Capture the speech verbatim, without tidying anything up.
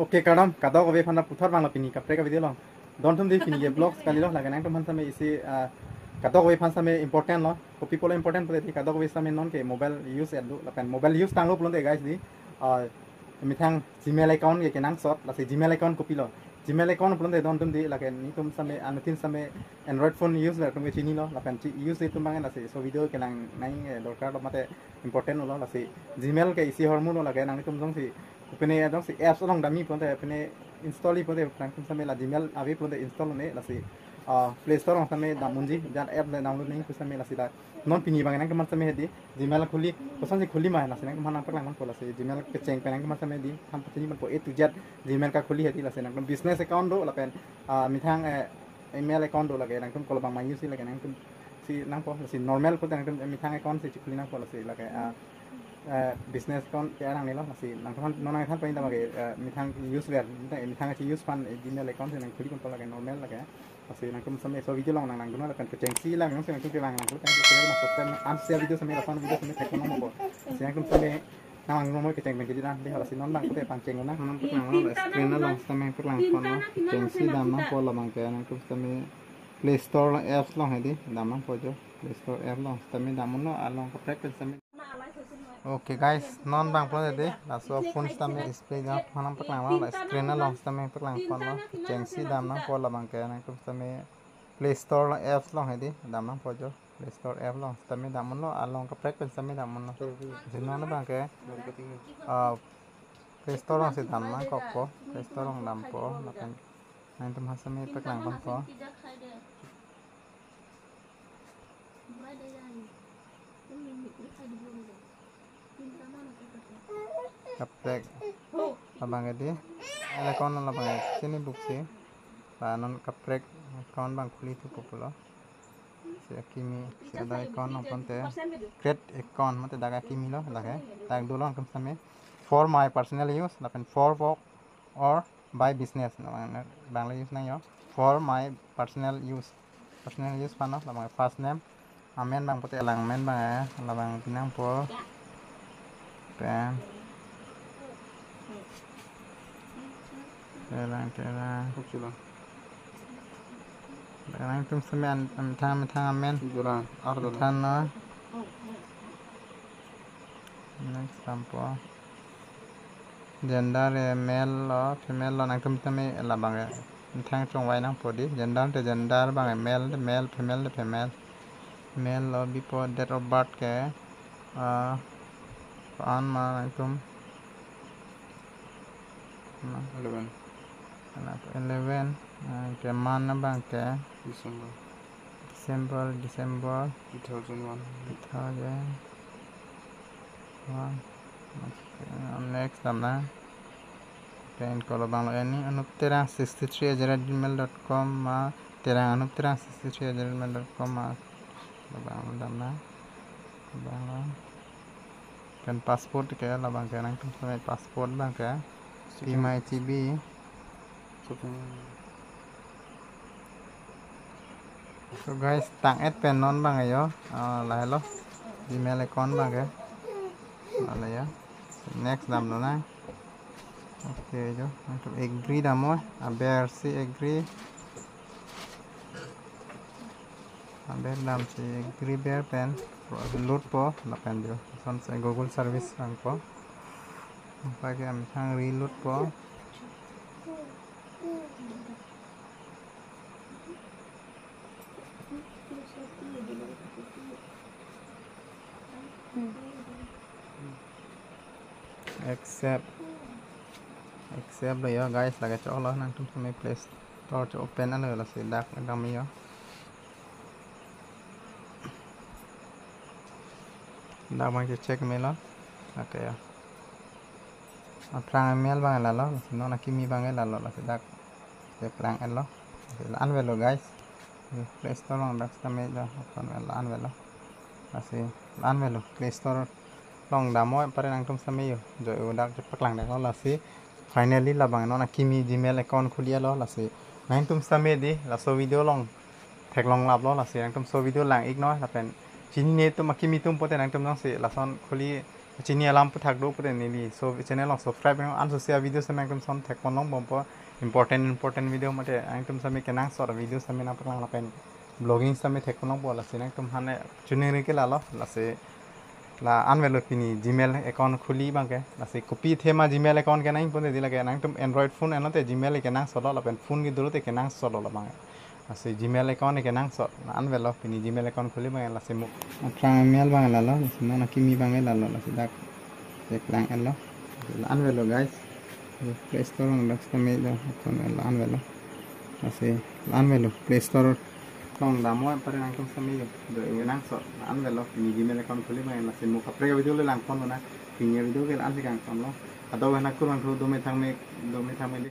Okay, kardom, kadokave aphan puthot vanglo pini kaprek a-video along. Don atum dei, pini ke vlogs kalilo, lake nangtum aphan sitame isi, ah, kadokave aphan sitame important lo. Kopi apotlo important pulote dei, kadokave sitame non ke mobile use et do, lapen mobile use tanglo pulote guys dei, ah, methang Gmail account ke kenangsot, lasi Gmail account kopilo. Gmail account pulote don atum dei, lake nelitum sitame, anuttin sitame Android phone use ver atum ke chinilo, lapen chi use atum abang lasi laso video kelang nang, eh, dorkar lo mate important lo, lasi Gmail ke isi ahormu lo, lake nangtum jongsi kopine jongsi apps along damji pulote, kopine install ji pulote, nangtum sitame la Gmail ave pulote install un-e, lasi, ah, Play Store along sitame dam unji, jat app le download nangji pu sitame, lasi la non pini abang nangtum aphan sitame hedi, Gmail khuli, kosonsi khuli ma, lasi nangtum aphan nangpaklang ponpo, lasi Gmail kecheng pen nangtum aphan sitame hedi, ham pachini ponpo A to Z Gmail kakhuli hedi, lasi nangtum business account do, lapen, ah, methang, eh, email account do, lake nangtum kolo abang ma use, lake nangtum si nangpo, lasi normal pulote nangtum methang account si chikhuli nangpo, lasi lake, ah, eh, business account ke nangnelo, lasi nangtum aphan non nangthan pen dam ke, eh, methang use ver, methang, methang si use aphan, eh, Gmail account si nangkhuli ponpo, lake normal lake. Lasi nangtum sitame laso video along nang langdun lapen kechengsi lang nang sitame nangtum kelang lang, lapen subscribe, am share video sitame, lapen video sitame thek nangpo. Lasi nangtum sitame nang langdun mo kecheng pen kejut an dei, lasi non abang pulote pangcheng nang, nangpaklang lo, screen along sitame paklang ponlo, kechengsi dam nangpo labang ke, nangtum sitame Play Store apps along hedi, dam nangpo jo, Play Store app along sitame dam unlo, along kaprek pen sitame. Okay guys, non abang pulote dei, laso phone sitame display dam aphan nangpaklang lo, la screen along sitame paklang ponlo, kechengsi dam nangpo labang ke, nangtum sitame Play Store apps along hedi, dam nangpo jo, Play Store app along sitame dam unlo, along kaprek pen sitame dam unlo. Lasi non abang ke, ah, Play Store along si dam nangkokpo, Play Store along dampo, lapen nangtum aphan sitame paklang ponpo. Kaprek abang ke dei, account labang ke chini buksi, la non kaprek account abang khuli thupo pulo. Si akimi, si adai account nangpon te, create account mate dak akimi lo, dak ke, dak dolo nangtum sitame, for my personal use, lapen for work or by business, no, bang le use nang jo, for my personal use, personal use aphan lo, labang first name, amen abang pulote lang amen abang, eh, labang pi nangpo, pen, terang, terang. Oke lah. Nangtum sitame an, methang, methang amen. Jola, ar jola. Methang no. Next dampo. Gender, eh, male lo, female lo, nangtum sitame labang, eh, methang chongvai nangpo dei. Gender te gender abang, eh, male te male, female te female. Male lo bipo, date of birth ke, ah, ko-an ma nangtum. Eleven. Anak eleven, ah, ke month abang ke December. December, December. Two thousand one. Two thousand one. Next dam nang. Pen kolo abang lo, any Anup Terang sixty three at the rate gmail dot com ma, Terang, Anup Terang sixty three at the rate gmail dot com ma. Labang dam nang. Labang lo. Pen passport ke, labang ke nangtum sitame passport abang ke. P M I T B. So guys, tang et pen non abang jo. Ah, lahelo. Gmail account abang ke. Lahelo jo. Next damlo nang. Okay jo. Nangtum agree dampo. Aber si agree. Aber damsi agree ber pen lutpo, lapen jo. Lason si Google service vangpo. Aphi ke amethang reload po. Accept. Accept lo jo guys, lake choklo, nangtum sitame Play Store cho-open lo, lasi dak dam jo. Dak abang check melo. Okay jo. Aphrang email abang lalo, lasi non akimi abang lalo, lasi dak cheplang lo. Lasi la-an avelo guys. Play Store along dak sitame jo open, la-an avelo. Lasi la-an avelo. Play Store along dampo, pare nangtum sitame jo. Jo dak chepaklang dak lo, lasi finally labang non akimi Gmail account khuli lo, lasi nangtum sitame dei laso video along theklong laplo, lasi nangtum laso video lang-ik non, lapen chinine atum akimi atum pulote nangtum jongsi lason khuli Chini alam puthak do pute neli so channel along subscribe nang, anso si a video sitame nangtum son thekpon longbompo. Important important video mate nangtum sitame kenangsot a video sitame nangpaklang lapen vlogging sitame thekpon longpo, lasi nangtum hane chuning ri ke lalo, lasi la anvelo pini Gmail account khuli abang ke, lasi kopi thema Gmail account kenangpon di lake nangtum Android phone enote Gmail kenangsotlo lapen phone kedo lote kenangsotlo labang. Lasi Gmail account kenangsot, la anvelo pini Gmail account khuli abang, lasi mo aphrang email abang lalo, lasi non akimi abang lalo, lasi dak cheklang elo. La anvelo guys. Play Store along dak sitame do, kon la anvelo. Lasi la anvelo Play Store along dammo pare nangtum sitame do, do kenangsot, la anvelo pini Gmail account khuli abang, lasi mo kaprek video le langpon na, pini video ke la-an si kangtonlo. Ado hana kurang thu do methang me, do methang me